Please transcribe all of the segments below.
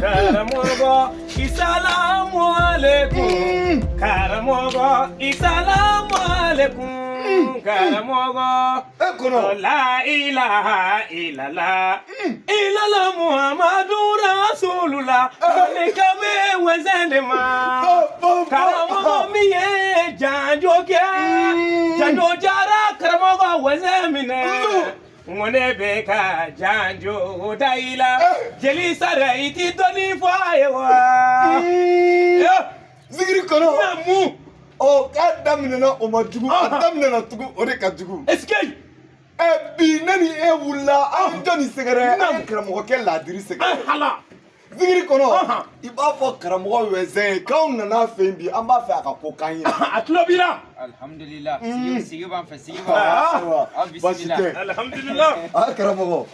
Karamɔgɔ, isalamu alaikum. Karamɔgɔ, isalamu alaikum. Karamɔgɔ. E kɔnɔ. La ilaha illallah. Illallah Muhammadu Rasulullah. Ne kan bɛ wɛsɛn de ma. Karamɔgɔ min ye janjo kɛ. Janjo jara karamɔgɔ wɛsɛn minɛ. N ko ne bɛ ka janjo da i la. Jeli sara i ti dɔɔnin fɔ a ye wa. Zigiri kɔnɔ. Naamu. Ɔ, k'a daminɛna, o ma jugu, a daminɛna tugun, o de ka jugu. Est-ce que. Ɛ, bi ne ni e wulila, an ye jɔnni sɛgɛrɛ? An ye karamɔgɔkɛ Ladiri sɛgɛrɛ. Hala. Zigiri kɔnɔ, i b'a fɔ karamɔgɔ Wɛzɛn ye k'anw nana fɛ yen bi, an b'a fɛ a ka ko k'an ye. A tulo b'i la. Alhamdulillah. Sigi sigi b'an fɛ, sigi b'an fɛ. Ayiwa, Aw baasi bisimila. tɛ. Alhamdulillah. A karamɔgɔ.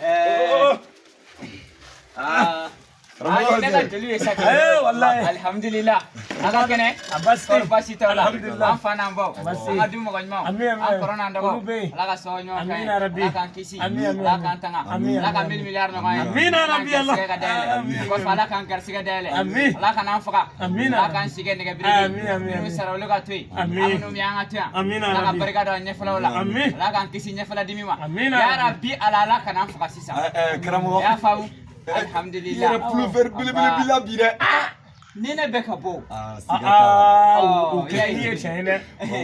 Aa. Karamɔgɔ Aa, ne ka Wɛzɛn. jeliw ye sa. Eh, wallahi. Alhamdulillah. A ka kɛnɛ. A baasi tɛ. Kɔri baasi t'aw la? Alhamdulillah. An fa n'an baw. Baasi tɛ. An ka du mɔgɔ ɲumanw. Amin, amin. An kɔrɔ n'an dɔgɔ. Olu bɛ yen. Ala ka sababu ɲuman k'an ye. Amina rabbi. Ala k'an kisi. Amin, amin, Ala k'an tanga. Amin, Ala ka amin. mille milliards nɔgɔya an ye. Amina Ala k'an rabbi, Allah. garisigɛ ka dayɛlɛ. Amin. Kɔfɛ Ala k'an garisigɛ dayɛlɛ. Amin. Ala kan'an faga. Amina. Ala k'an si kɛ nɛgɛ biriki. Amin, amin, Minnu amin. sara, olu ka to yen. Amin. An minnu bɛ yen, an ka to yan. Amina Ala ka rabbi. barika don an ɲɛfɛlaw la. Amin. Ala k'an kisi ɲɛfɛla dimi ma. Amina Ya rabbi. rabbi Ala, Ala kan'an faga sisan. Ɛ ɛ, karamɔgɔ. I y'a faamu? I Alhamdulillah. yɛrɛ pulofɛri belebele b'i la bi dɛ. Ni ne bɛ ka bɔ. Aa, siga t'a la. Aa, o Ɔ, i y'a kɛli ye. ye tiɲɛ ye dɛ.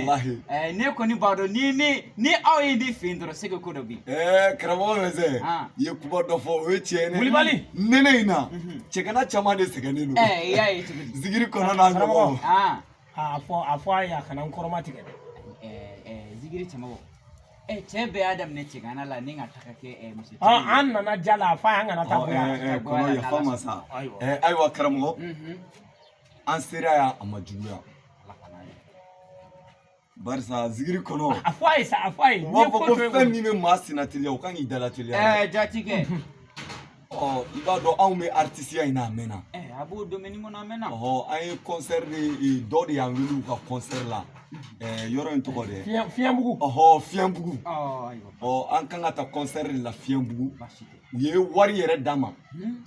Walahi. Ne kɔni b'a dɔn ni aw ye ne fɛ yen dɔrɔn, se ko dɔ bɛ yen. Ɛɛ, karamɔgɔ Wɛzɛn. Ah. I ye kuma dɔ fɔ, o ye tiɲɛ ye dɛ. Wulibali. Nɛnɛ in na, cɛgana caman de sɛgɛnnen don. Ɛ, i y'a ye cogo di? Zigiri kɔnɔ n'a ɲɔgɔnw. Ah, A fɔ a ye, a kana n kɔrɔma tigɛ dɛ. Ɛ ɛ, zigiri cɛmɔgɔ. Ɛ, cɛ bɛɛ y'a daminɛ cɛgana la ni ka taga kɛ musotigi Ɔ, ye. an nana ja la, a fɔ a ye an kana taa Ɔ, bonya. ɛ ɛ, kɔnɔ, yafa ma sa. Ayiwa. Ɛ, ayiwa karamɔgɔ, an sera yan, a ma juguya. Ala kana ye. Barisa zigiri kɔnɔ, A fɔ a ye sa, a fɔ a ye. u b'a fɔ ko fɛn min bɛ maa senna teliya, o kan k'i dala teliya. Ɛ, jatigɛ. Ɔ, i b'a dɔn anw bɛ artisiya in na a mɛnna. Ɛ, a b'o domaine kɔnɔ a mɛnna. Ɔhɔ, an ye concert de, dɔ de y'an wele u ka concert la. Ɛ, yɔrɔ in tɔgɔ dɛ? Fiɲɛbugu. Ɔhɔ, Fiɲɛbugu. Ɔ, ayiwa. Ɔ, an kan ka taa concert de la Fiɲɛbugu. Baasi tɛ. U ye wari yɛrɛ d'an ma.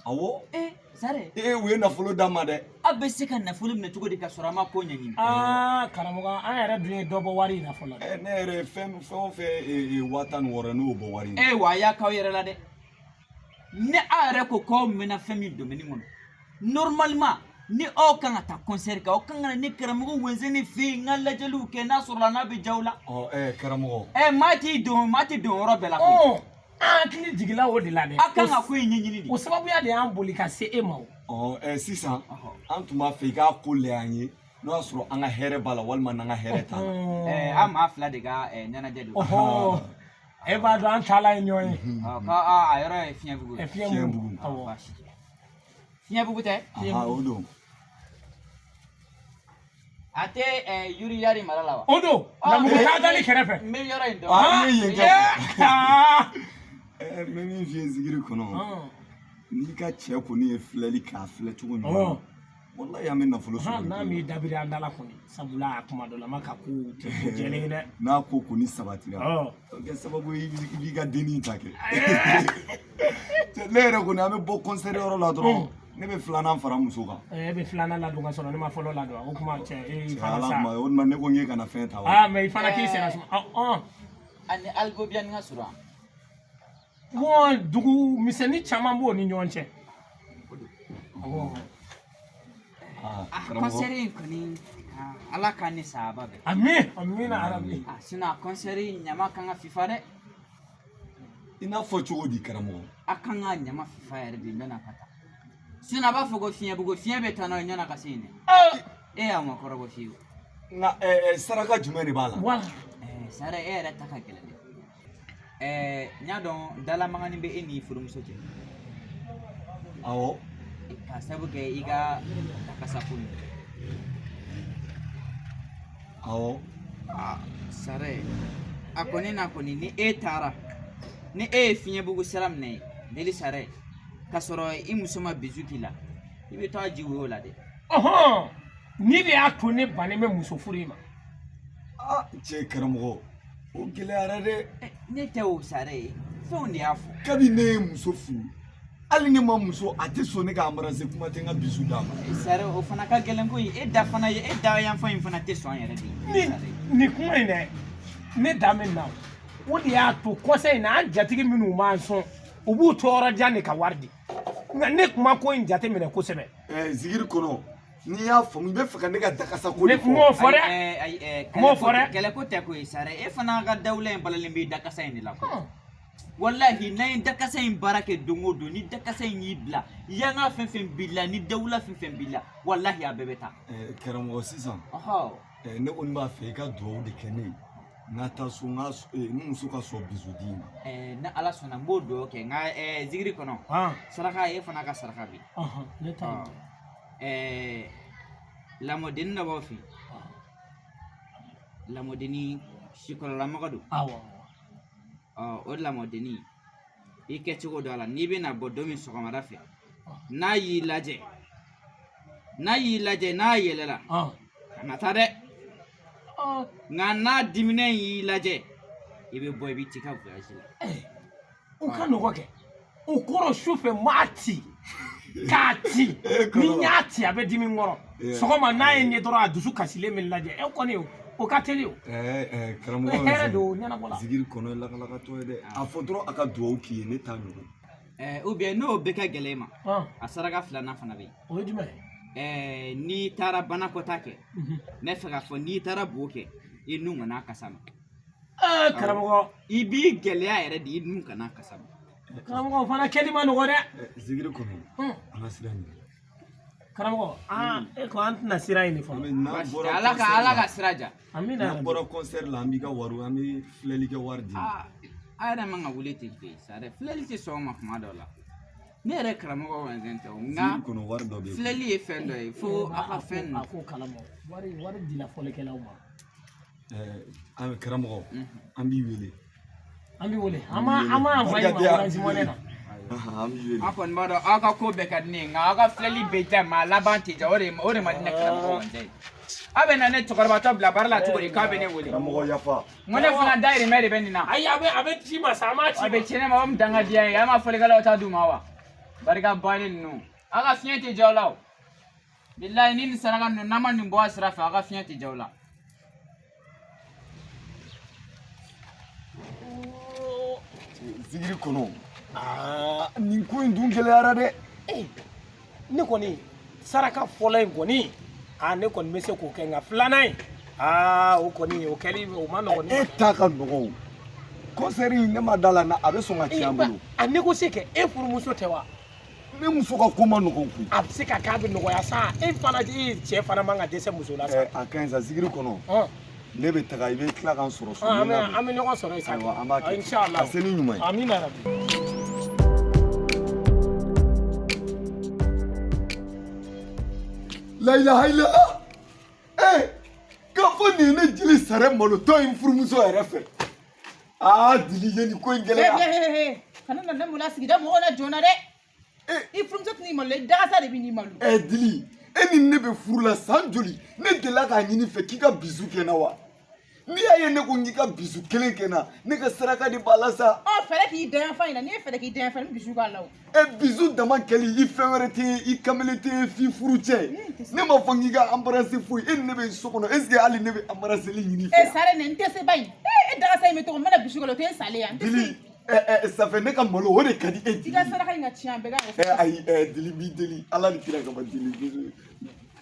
Awɔ. Ɛ, Sare. Ee, u ye nafolo d'an ma dɛ. Aw bɛ se ka nafolo minɛ cogo di ka sɔrɔ a ma ko ɲɛɲini? Aa karamɔgɔ, an yɛrɛ dun ye dɔ bɔ wari in na fɔlɔ dɛ. Ɛ, ne yɛrɛ ye fɛn fɛn o fɛn 16 000, ne y'o bɔ wari in na. E wa, a y'a k'aw yɛrɛ la dɛ. Ni aw yɛrɛ ko k'aw mɛnna fɛn min domaine kɔnɔ, normalement ni aw kan ka taa concert kɛ, aw kan ka na ni karamɔgɔ Wɛnzɛni fɛ yen, n ka lajɛliw kɛ, n'a sɔrɔla n'a bɛ diya aw la. Ɔ ɛ, karamɔgɔ. Ɛ, maa ti don yɔrɔ bɛɛ la koyi. Ɔ, an hakili jiginna o de la dɛ. Aw kan ka ko in ɲɛɲini de. O sababuya de y'an boli ka se e ma o. Ɔ ɛ, sisan an tun b'a fɛ i k'a ko lajɛ an ye, n'o y'a sɔrɔ an ka hɛrɛ b'a la walima n'an ka hɛrɛ t'a la. Ɛ, an maa fila de ka ɲɛnajɛ don. Ɔhɔ, e b'a dɔn an taala ye ɲɔgɔn ye. Ɔ, k'a a yɔrɔ ye Fiɲɛbugu ye. Ɛ, Fiɲɛbugu. Fiɲɛbugu. Awɔ. Baasi tɛ. Fiɲɛbugu tɛ? Aha, o don. A tɛ Yuriyari mara la wa? O don, Namugu taa dali kɛrɛfɛ. N bɛ yɔrɔ in dɔn. Ah, i ye yen kɛ. Aa. Ɛ, n bɛ min f'i ye zigiri kɔnɔ, n'i ka cɛ kɔni ye filɛli k'a filɛ cogo ɲuman na, walahi an bɛ nafolo sɔrɔ. N'a m'i dabiri an da la kɔni, sabula a kuma dɔ la ma ka ko tɛ ko jɛlen ye dɛ. N'a ko kɔni sabatira, Ɔ. o bɛ kɛ sababu ye i b'i ka dennin ta kɛ. Cɛ, ne yɛrɛ kɔni, an bɛ bɔ concert yɔrɔ la dɔrɔn, ne bɛ filanan fara muso kan. E bɛ filanan ladon ka sɔrɔ ne ma fɔlɔ ladon, o kuma cɛ e Cɛ, fana ala sa. kuma o tuma ne ko n k'e kana fɛn ta wa. Aa, mɛ i fana k'i senna suma. Ɔ ɔ. Ani Aligobiani ka surun wa? Bon, dugu misɛnnin caman b'o ni ɲɔgɔn cɛ. Awɔ. Ah, Ah, karamɔgɔ. concert in kɔni, ah, Ala k'an ni sahaba bɛn. Amin, amina arabi. Ah, sinon a concert in ɲama kan ka fifa dɛ. I n'a fɔ cogo di, karamɔgɔ? A kan ka ɲama fifa yɛrɛ de ɲɔna ka taa. Sinon a b'a fɔ ko Fiɲɛbugu, fiɲɛ bɛ taa n'a ye ɲɔna ka se yen dɛ. E y'a ma kɔrɔbɔ fiyewu. Nka ɛ ɛ, saraka jumɛn de b'a la? Wala. Ɛɛ, Sare, e yɛrɛ ta ka gɛlɛn dɛ. Ɛɛ, n y'a dɔn dalamangani bɛ e n'i furumuso cɛ. Awɔ. K'a sabu kɛ i ka takasa ko in. Awɔ. Ah, Sare, a kɔni n'a kɔni ni e taara, ni e ye Fiɲɛbugu sira minɛ deli Sare, k'a sɔrɔ i muso ma bisu k'i la, i bɛ taa ji woyo la dɛ. Ɔhɔn, ni de y'a to ne bannen bɛ muso furu in ma. Ah, cɛ, karamɔgɔ, o gɛlɛyara dɛ. Ne tɛ o Sare ye, fɛnw de y'a fɔ. Kabi ne ye muso furu Hali ne ma muso, a tɛ sɔn ne ka embrasser, kuma tɛ n ka bisou d'a ma. Sare, o fana ka gɛlɛn koyi. E da fana ye, e da yanfan in fana tɛ sɔn yɛrɛ de. Ni nin kuma in dɛ, ne da bɛ na o de y'a to kɔsa in na, an jatigi minnu b'an sɔn, u b'u tɔɔrɔ jan de ka wari di, nka ne kuma ko in jate minɛ kosɛbɛ. Zigiri kɔnɔ, n'i y'a faamu, i bɛ fɛ ka ne ka dakasa ko de Ne fɔ. m'o fɔ dɛ. Ayi, ayi, M'o fɔ dɛ. Kɛlɛko tɛ koyi, Sare. E fana ka dawula in balalen b'i dakasa in de la koyi. Walahi, n'an ye dakasa in baara kɛ don o don, ni dakasa in y'i bila, yanga fɛn fɛn b'i la, ni dawula fɛn fɛn b'i la, walahi a bɛɛ bɛ taa. Karamɔgɔ, sisan Ɔhɔ. Ne kɔni b'a fɛ i ka dugawu de kɛ ne ye, n ka taa so, n ka n muso ka sɔn bisou di ma. Ni Ala sɔnna, n b'o dugawu kɛ. Nka zigiri kɔnɔ, saraka, e fana ka saraka bi. Ne ta. Lamɔdenni dɔ b'aw fɛ yen, lamɔdenni sikɔlɔlamaga don. Awɔ. Ɔ, o lamɔdenni, i kɛcogo dɔ a la, n'i bɛna bɔ don min sɔgɔmada fɛ, n'a y'i lajɛ, n'a y'i lajɛ, n'a yɛlɛla, kana taa dɛ. Nka n'a diminen y'i lajɛ, i bɛ bɔ, i bɛ t'i ka voyage la. O ka nɔgɔ kɛ. O kɔrɔ, su fɛ n b'a ci k'a ci, ni n y'a ci, a bɛ dimi n kɔrɔ. Sɔgɔma n'a ye n ye dɔrɔn, a dusu kasilen bɛ n lajɛ. E kɔni, o ka teli o. Karamɔgɔ, Hɛrɛ don ɲɛnabɔ la. Zigiri kɔnɔ ye lakalakatɔ ye dɛ. A fɔ dɔrɔn a ka dugawu k'i ye, ne t'a ɲɔgɔn. Ou bien n'o bɛɛ ka gɛlɛn i ma, a saraka filanan fana bɛ yen. O ye jumɛn ye? N'i taara banakɔta kɛ, n bɛ fɛ k'a fɔ, n'i taara bo kɛ, i nun kana kasa ma. Karamɔgɔ. I b'i gɛlɛya yɛrɛ de, i nun kana kasa ma. Karamɔgɔ, o fana kɛli ma nɔgɔ dɛ. Zigiri kɔnɔ, an ka sira ɲini. Karamɔgɔ, aa, e ko an tɛna sira ɲini fɔlɔ. N'an bɔra Ala ka, Ala ka sira ja. Amina. N'an bɔra concert la, an b'i ka wari, an bɛ filɛli kɛ wari di. Aa, a yɛrɛ man ka wuli ten koyi, Sare. Filɛli tɛ sɔn o ma kuma dɔw la. Ne yɛrɛ karamɔgɔ wɛnzɛn tɛ o, nka Zigiri kɔnɔ, wari dɔ bɛ yen. Filɛli ye fɛn dɔ ye fo aw ka fɛn A ko kalama, wari dila fɔlikɛlaw ma. An karamɔgɔ, an b'i wele. An b'i wele, an ma envoyé ma Orange Money na. An b'i wele. Aw kɔni b'a dɔn, aw ka ko bɛɛ ka di ne ye, nka aw ka filɛli bɛ diya, mɛ a laban tɛ diya. O de man di ne karamɔgɔ wɛnzɛn ye. Aw bɛ na ne cɛkɔrɔbatɔ bila baara la cogo di k'aw bɛ ne wele? Karamɔgɔ, yafa. N ko ne fana dayirimɛ de bɛ nin na. Ayi, a bɛ ci ma sa, an b'a ci. A bɛ ci ne ma, o min dangadenya ye, an b'a fɔlikɛlaw ta d'u ma wa? Barika bannen ninnu, aw ka fiɲɛ tɛ diya aw la o. Bilayi, ni nin saraka ninnu, n'an ma nin bɔ a sira fɛ, aw ka fiɲɛ tɛ diya aw la. Zigiri kɔnɔ, aa, nin ko in dun gɛlɛyara dɛ. Ne kɔni, saraka fɔlɔ in kɔni, aa, ne kɔni bɛ se k'o kɛ, nka filanan in, aa, o kɔni, o kɛli, o ma nɔgɔn ne ma. E ta ka nɔgɔn o. Concert in, ne ma da la na a bɛ sɔn ka ci an bolo. A négocier kɛ, e furumuso tɛ wa? Ne muso ka ko ma nɔgɔn koyi. A bɛ se ka k'a bɛ nɔgɔya sa. E fana, e cɛ fana man ka dɛsɛ muso la sa. A ka ɲi sa, Zigiri kɔnɔ. Ne bɛ taga, i bɛ tila k'an sɔrɔ so. An bɛ ɲɔgɔn sɔrɔ yen sa. Ayiwa, an b'a kɛ. Inshallah. Ka se ni ɲuman ye. Amina rabi. La ilaha illallah. K'a fɔ nin ye ne jeli Sare malotɔ ye n furumuso yɛrɛ fɛ. Aa, Dili ye nin ko in gɛlɛya. Kana na ne maloya sigida mɔgɔw la joona dɛ. I furumuso tɛ n'i malo, i dagasa de bɛ n'i malo. Dili, e ni ne bɛ furu la san joli? Ne delila k'a ɲini fɛ k'i ka bisou kɛ n na wa? N'i y'a ye ne ko k'i ka bisou kelen kɛ n na, ne ka saraka de b'a la sa. Ɔ, fɛɛrɛ k'i da yan fan in na, n'i ye fɛɛrɛ k'i da yan fan, ni bisou k'a la o. Bisou dama kɛli, i fɛn wɛrɛ tɛ ye, i kamalen tɛ ye f'i furu cɛ. Ne ma fɔ k'i ka embrasser foyi. E ni ne bɛ so kɔnɔ, est ce que hali ne bɛ embrasser ɲini i fɛ? Sare, ne n tɛ se ba in. E dagasa in bɛ cogo min, n mana bisou k'a la, o tɛ n salen yan, n tɛ se. Dili, ça fait ne ka malo, o de ka di e I Dili. ka saraka in ka tiɲɛ, an bɛɛ ka. Ayi, Dili, b'i deli Ala ni kira kama, Dili, bisou.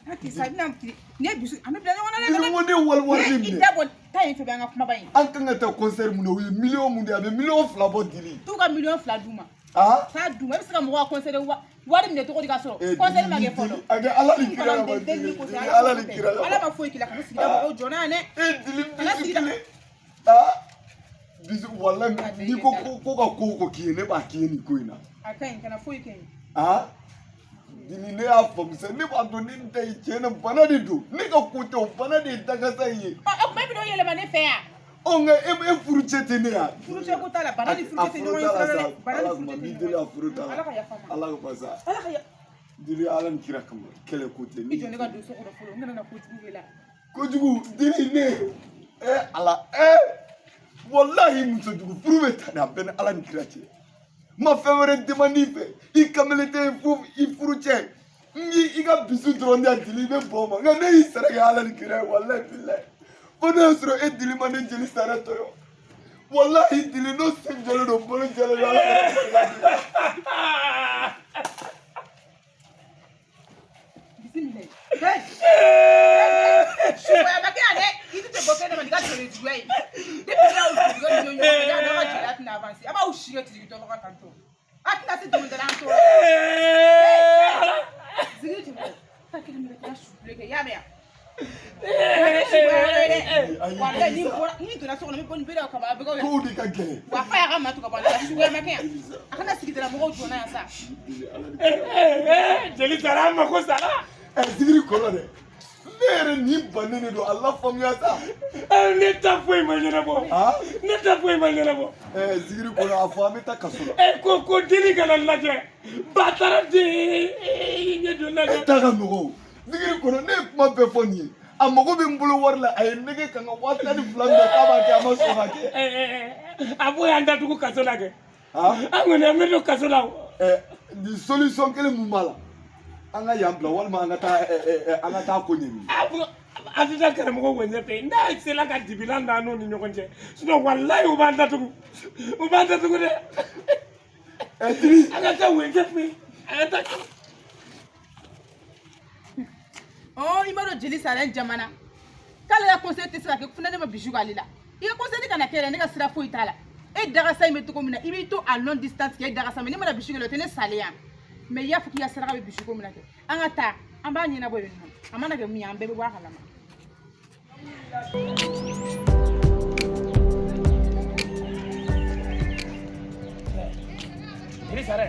Tɛ sa, i bɛna n'i ye bisou, an bɛ bila ɲɔgɔn na dɛ. Dili, n ko ne wali wari de I minɛ. da bɔ taa yen fɛ, an ka kumaba in. An kan ka taa concert mun na, o ye miliyɔn mun de ye, a bɛ miliyɔn 2 bɔ, Dili. T'u ka miliyɔn 2 d'u ma. Ah. Taa d'u ma. E bɛ se ka mɔgɔw ka concert wari minɛ cogo di k'a sɔrɔ concert ma kɛ fɔlɔ? A kɛ Ala ni kira kama, Dili, Dili, Ala ni kira kama. Ala ma foyi k'i la, kana sigida mɔgɔw jɔ n'a ye dɛ. Dili, Kana bisou sigida. kelen. Ah, bisou, walahi, n'i ko ka ko o ko k'i ye, ne b'a k'i ye nin ko in na. A ka ɲi, kana foyi kɛ yen. Ah, Dili, ne y'a faamu sa, ne b'a dɔn ne ta ye tiɲɛ na, bana de don. Ne ka ko tɛ o, bana de ye dakasa in ye. Ɔ, o tuma e bɛ n'o yɛlɛma ne fɛ yan? Ɔ, nka e furucɛ tɛ ne ya. Furucɛ ko t'a la, bana ni furucɛ tɛ ɲɔgɔn ye sira la dɛ. Bana ni Ala furucɛ kuma tɛ b'i ɲɔgɔn deli, ye. a furu t'a la. Ala ka yafa n ma. Ala ka fasa. Ala ka yafa. Dili, Ala ni kira kama, kɛlɛ ko tɛ. I jɔ ne ka don so kɔnɔ fɔlɔ, n kana na kojugu k'i la. Kojugu, Dili, ne ala, walahi, musojugu furu bɛ tan de, a bɛɛ ni Ala ni kira cɛ. N ma fɛn wɛrɛ demande i fɛ, i kamalen tɛ fo i furucɛ. N k'i ka bisou dɔrɔn di yan Dili, i bɛ bɔn o ma. Nka ne y'i sara kɛ Ala ni kira ye, walayi bilayi. Fo n'o y'a sɔrɔ e Dili ma ne jeli sara tɔɲɔ. Walahi Dili, n'o sen jɔlen don, bolo jɛlen don, Ala ka barika d'i ma. Bisimilayi. Hey! Suguya ma kɛ yan dɛ. I tɛ bɔ kɛnɛ ma n'i ka joli juguya ye. Depuis n'aw juguya ni ɲɔgɔn fɛ, n'aw ka jeliya tɛna avancer. A b'aw si kɛ tigi tɔgɔ kan tantɔ. A tɛna se dɔnkilidala an tɔɔrɔ. Zigiri tɛ bɔ. Taa kelen minɛ k'i ka sufile kɛ. I y'a mɛn wa? Walayi ni n bɔra ni n donna so kɔnɔ n bɛ bɔ nin bɛɛ la ka bɔ a bɛ kɛ Kow de ka gɛlɛn. wa fa y'a ka maa to ka bɔ a la suguya ma kɛ yan a kana sigidala mɔgɔw jɔ n'a yan sa. Jeli sara an mako sara. Ɛ Zigiri kɔnɔ dɛ. Ne yɛrɛ nin bannen de don, a lafaamuya sa. Ne ta foyi ma ɲɛnabɔ. Ne ta foyi ma ɲɛnabɔ. Ɛ Zigiri kɔnɔ, a fɔ an bɛ taa kaso la. Ko deni kana lajɛ. Ba taara den ɲɛ don lajɛ. E ta ka nɔgɔn o. Zigiri kɔnɔ, ne ye kuma bɛɛ fɔ nin ye. A mago bɛ n bolo wari la, a ye nɛgɛ ka n ka 12,000 minɛ k'a b'a kɛ, a ma sɔn ka kɛ. A b'o y'an datugu kaso la kɛ. An kɔni an bɛ don kaso la. Nin solution kelen mun b'a la? An ka yan bila walima an ka taa an ka taa ko ɲɛɲini. An tɛ taa karamɔgɔ wɛnjɛ fɛ yen, n'a sera ka dibilan d'an n'u ni ɲɔgɔn cɛ, sinon walayi u b'an datugu, u b'an datugu dɛ. Dili. An ka taa wɛnjɛ fɛ yen, an ka taa. Ɔ i m'a dɔn jeli sara jamana k'ale ka conseil tɛ se ka kɛ fo ne ma bisou k'ale la. I ka conseil kana kɛ yɛrɛ, ne ka sira foyi t'a la. E dagasa in bɛ cogo min na, i b'i to à longue distance k'e dagasa mais ne mana bisou kɛ o tɛ ne salen yan. Mais i y'a fɔ k'i ka saraka bɛ bisou ko min na kɛ, an ka taa an b'a ɲɛnabɔ yen nɔ, a mana kɛ mun ye an bɛɛ bɛ bɔ a kalama. Jeli sara.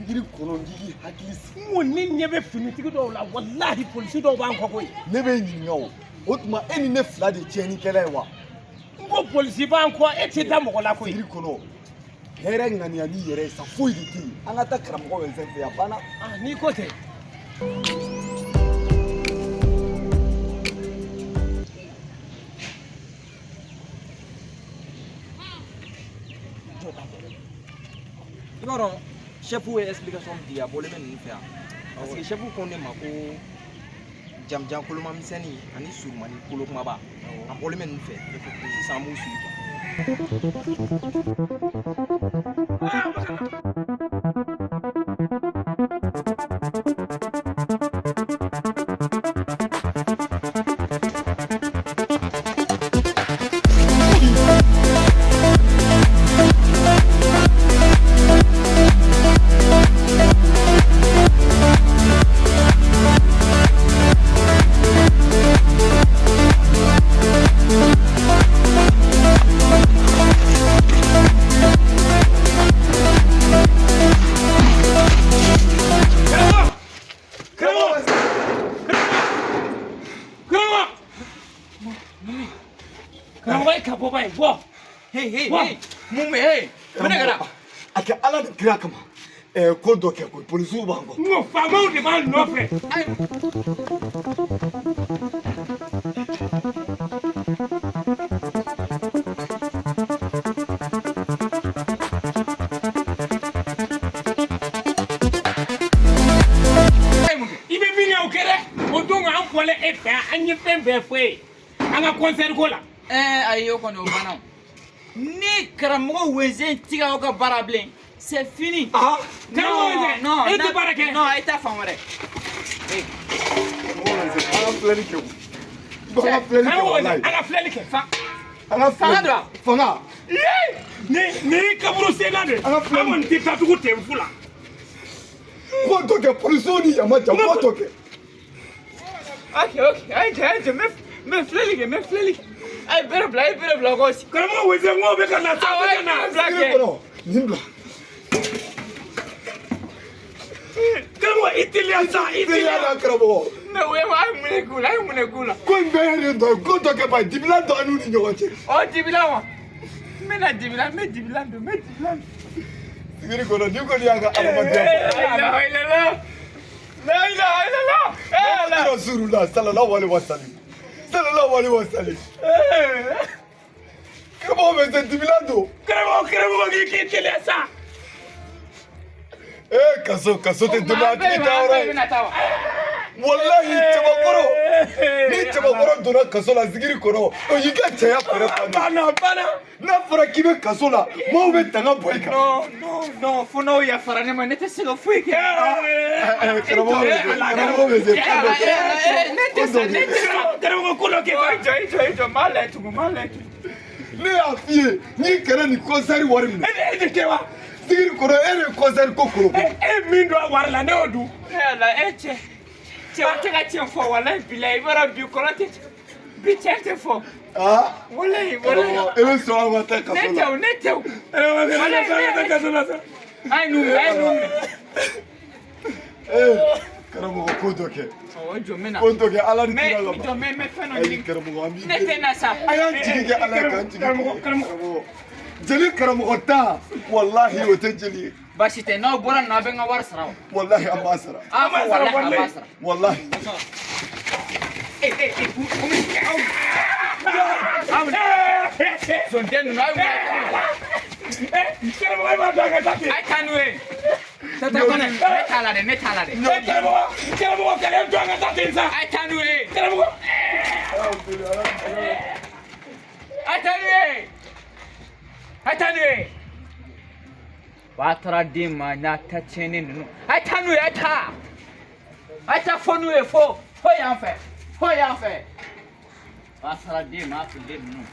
Zigiri kɔnɔ, n k'i hakili sigi. N ko ne ɲɛ bɛ finitigi dɔw la, walahi polisi dɔw b'an kɔ koyi. Ne bɛ ɲininka o. O tuma e ni ne fila de ye tiɲɛnikɛla ye wa? N ko polisi b'an kɔ, e tɛ da mɔgɔ la koyi. Zigiri kɔnɔ, hɛrɛ ŋaniya n'i yɛrɛ ye sa, foyi de tɛ yen. An ka taa karamɔgɔ wɛnfɛn fɛ yen, a banna. N'i ko ten. I b'a dɔn chef ye explication di a bɔlen bɛ ninnu fɛ yan parce que chef ko ne ma ko jamujan koloma misɛnnin ani surumani kolo kumaba a bɔlen bɛ ninnu fɛ sisan an b'u suivi quoi. Karamɔgɔ e ka bɔ ba ye bɔ. Hey hey hey mun bɛ hey mun de kɛra? A kɛ Ala ni kira kama. Ko dɔ kɛ koyi, polisiw b'an kɔ. N ko faamaw de b'an nɔfɛ. I bɛ min kɛ o kɛ dɛ. O don an bɔlen e fɛ yan, an ye fɛn bɛɛ fɔ e ye an ka concert ko la. Ayi o kɔni o banna o. Ni karamɔgɔ Wenze ti aw ka baara bilen, c'est fini. Karamɔgɔ Wenze, non, e tɛ baara kɛ. Non, e t'a fan wɛrɛ. An ka filɛli kɛ o. An ka filɛli kɛ Karamɔgɔ Wenze, walayi. an ka filɛli kɛ. An ka Fanga don wa? Fanga. Ni ni kaburu senna de. An ka filɛli. An kɔni tɛ datugu ten fu la. Ko dɔ kɛ, polisiw ni yama jan, ko dɔ kɛ. Ok ok, ayi jɔ ayi jɔ, n bɛ filɛli kɛ, n bɛ filɛli kɛ. A ye bere bila, a ye bere bila ko. Karamɔgɔ Wenze, n ko bɛ ka na sa, a bɛ ka na. Bila Zigiri kɛ. kɔnɔ, nin bila. Karamɔgɔ i teliya sa, i Teliya teliya. la karamɔgɔ. Mais o ye a ye mun de k'u la, a ye mun de k'u la? Ko in bɛɛ ye nin dɔ ye, ko dɔ kɛ ba ye, dibilan dɔ an n'u ni ɲɔgɔn cɛ. Ɔ dibila wa? N bɛna dibila, n bɛ dibila don, n bɛ dibila don. Zigiri kɔnɔ, nin kɔni y'a ka adamadenya bɔ. La ilaha illallah. La ilaha illallah. Eh Allah. Rasulullah sallallahu alaihi wasallam. Sallallahu alaihi wasallam. Karamɔgɔ bɛ se dibilan don. Karamɔgɔ Karamɔgɔ k'i k'i teliya sa. Ee, kaso, kaso tɛ denbayatigi taa yɔrɔ ye. Walahi, cɛbakɔrɔ, ni cɛbakɔrɔ donna kaso la zikiri kɔnɔ, o y'i ka cɛya fɛrɛ bannen. Banna, banna. N'a fɔra k'i bɛ kaso la, maaw bɛ tanga bɔ i kan. Non, non, non, fo n'aw yafara ne ma, ne tɛ se ka foyi kɛ. Karamɔgɔ bɛ se, karamɔgɔ bɛ se. Ne tɛ se, ne tɛ se. Karamɔgɔ, ko dɔ kɛ sa. Jɔ, i jɔ, i jɔ, n b'a lajɛ tugun, n b'a lajɛ tugun. Ne y'a f'i ye n'i kana nin concert wari minɛ. E de kɛ wa? Zikiri kɔnɔ, e de ye concert ko koloko. E min don a wari la, ne y'o dun. Ne ala, e cɛ. Cɛ, o tɛ ka tiɲɛ fɔ, walayi bilayi, i b'a dɔn bi kɔrɔ tɛ, bi tiɲɛ tɛ fɔ. Aa. Walayi, walayi. Karamɔgɔ, e bɛ sɔn an ka taa kaso Ne la. tɛ o, ne tɛ o. Karamɔgɔ, ne tɛ kaso la sa. A ye n'u minɛ, a ye n'u minɛ. Ee, karamɔgɔ, ko dɔ kɛ. Awɔ, jɔ, n bɛ na. Ko dɔ kɛ Ala ni Mɛ, kira kama. jɔ, n bɛ fɛn dɔ Ayi ɲini. karamɔgɔ, an b'i Ne tɛ na sa. A y'an jigi kɛ Ala ye k'an jigi. Karamɔgɔ, karamɔgɔ. Jeli karamɔgɔ tan, walahi o tɛ jeli ye. Baasi tɛ, n'aw bɔra nin na, aw bɛ n ka wari sara o. Walahi an b'a sara. A fɔ walahi an b'a sara. Walahi. Eh, eh, eh, u minɛ, aw aw minɛ. Zɔnden ninnu, aw ye mun Karamɔgɔ, e b'a dɔn a ka taa ten. A ye taa n'u ye. Tata Kɔnɛ, ne t'a la dɛ, ne t'a la dɛ. Karamɔgɔ, karamɔgɔ, kana to an ka taa ten sa. A ye taa n'u ye. Karamɔgɔ. A ye taa n'u ye. A ye taa n'u ye. Batara den ma n'a ta tiɲɛnen ninnu. A ye taa n'u ye, a ye taa. A ye taa fɔ n'u ye fo fo yan fɛ, fo yan fɛ. Batara den ma fililen ninnu.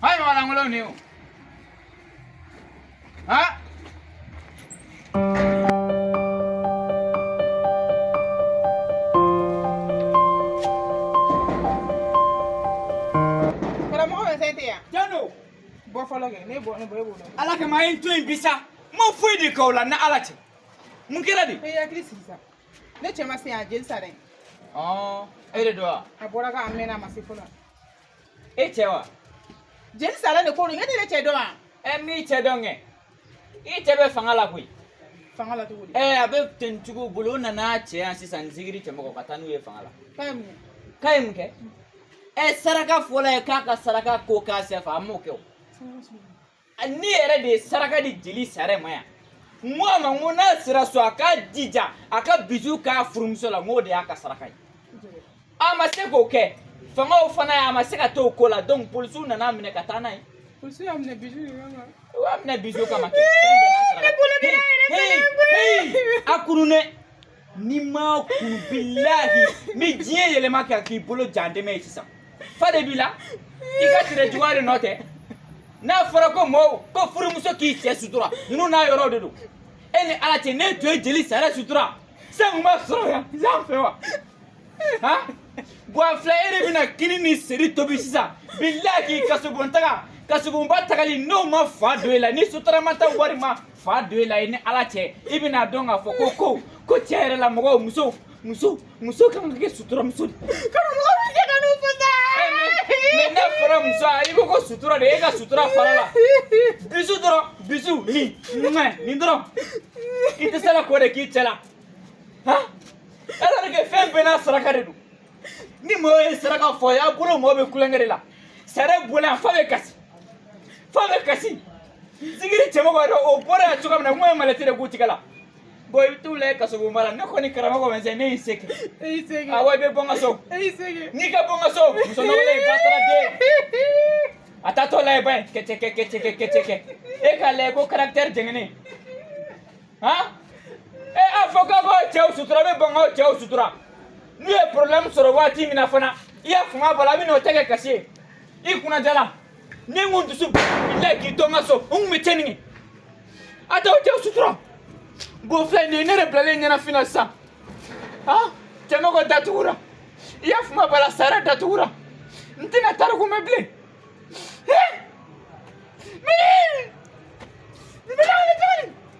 A ye ɲɔgɔn lankolonw de ye o. Han? Karamɔgɔ bɛ fɛn tɛ yan. Jano. Bɔ fɔlɔ kɛ, ne bɔ, ne bɔ, e b'o dɔn. Ala kama, a ye n to yen bi sa. N ma foyi de k'aw la ni Ala cɛ. Mun kɛra de? E hakili sigi sa. Ne cɛ ma se yan, jeli sara yen. Ɔn, e de don wa? A bɔra k'a mɛnna, a ma se fɔlɔ. E cɛ wa? Jeli sara de ko don, e tɛ ne cɛ dɔn wa? Ɛ, m'i cɛ dɔn kɛ. I cɛ bɛ fanga la koyi. Fanga la cogo di? Ɛ, a bɛ tenitigiw bolo, o nana cɛ yan sisan ni zikiri cɛmɔgɔ ka taa n'u ye fanga la. K'a ye mun kɛ? K'a ye mun kɛ? Ɛ, saraka fɔla ye k'a ka saraka ko k'a senfɛ, a m'o kɛ o. Ne yɛrɛ de ye saraka di jeli sara ma yan. N ko a ma, n ko n'a sera so, a k'a jija a ka bisu k'a furumuso la, n k'o de y'a ka saraka ye. A ma se k'o kɛ, fangaw fana ye, a ma se ka t'o ko la, donc polisiw nana minɛ ka taa n'a ye. Polisiw y'a minɛ bisu de kama. U y'a minɛ bisu kama kɛ. Fɛn bɛɛ n'a saraka. Ne bolo bɛ Hey, hey, a kunu dɛ. N'i ma kunu, bilahi, n bɛ diɲɛ yɛlɛma kɛ k'i bolo jan dɛmɛ ye sisan. Fa de b'i la, i ka tɛrɛ juguya de nɔ tɛ. N'a fɔra ko mɔgɔw ko furumuso k'i cɛ sutura, ninnu n'a yɔrɔ de don. E ni Ala cɛ, ne tun ye jeli sara sutura, san kun b'a sɔrɔ yan yan fɛ wa? Han, bɔn, filɛ, e de bɛna kini ni seri tobi sisan. Bilahi, k'i kasobon taga, kasobonba tagali, n'o ma fa don e la, ni sotarama ta wari ma fa don e la, i ni Ala cɛ, i bɛna dɔn k'a fɔ ko tiɲɛ yɛrɛ la, mɔgɔw, muso muso muso kan ka kɛ suturamuso de. Karamɔgɔ bɛ se ka n'o fɔ sa. Mais n'a fɔra muso, i ko ko sutura de, e ka sutura fara la. Bisu dɔrɔn, bisu nin ŋɛ nin dɔrɔn, i tɛ se la k'o de k'i cɛ la. Han, ala de kɛ, fɛn bɛɛ n'a saraka de don. Ni mɔgɔ ye saraka fɔ, a bolo mɔgɔ bɛ kulonkɛ de la. Sariya bɔlen yan, fa bɛ kasi, fa bɛ kasi. Zikiri cɛmɔgɔ yɛrɛ, o bɔra yan cogo min na, n ko ye malɛti de k'u tigɛ la. Bon, i bɛ t'u lajɛ kasobonba la. Ne kɔni karamɔgɔ bɛ ne y'i se kɛ. E y'i se kɛ. Awɔ, i bɛ bɔ n ka so. E y'i se kɛ. N'i ka bɔ n ka so, muso nɔgɔlen ba taara den. A taatɔ lajɛ ba ye kɛcɛ kɛ kɛcɛ kɛ kɛcɛ kɛ. E k'a lajɛ ko caractère jɛngɛnen. Han? E a fɔ k'aw k'aw cɛw sutura, bɛ ban k'aw cɛw sutura. N'u ye problème sɔrɔ waati min na fana, i y'a fanga bɔ a la, a bɛ n'o tɛ kɛ kasi ye. I kunna jala. Ni n kun dusu bilayi k'i to n ka so, n kun bɛ tiɲɛni kɛ. A t'aw cɛw sutura. Bon, filɛ nin ye, ne de bilalen ɲɛnafin na sisan. Han, cɛmɔgɔ datugura. I y'a faamu bala, sara datugura. N tɛna tariku mɛn bilen. Nin bɛ lawuli cogo di?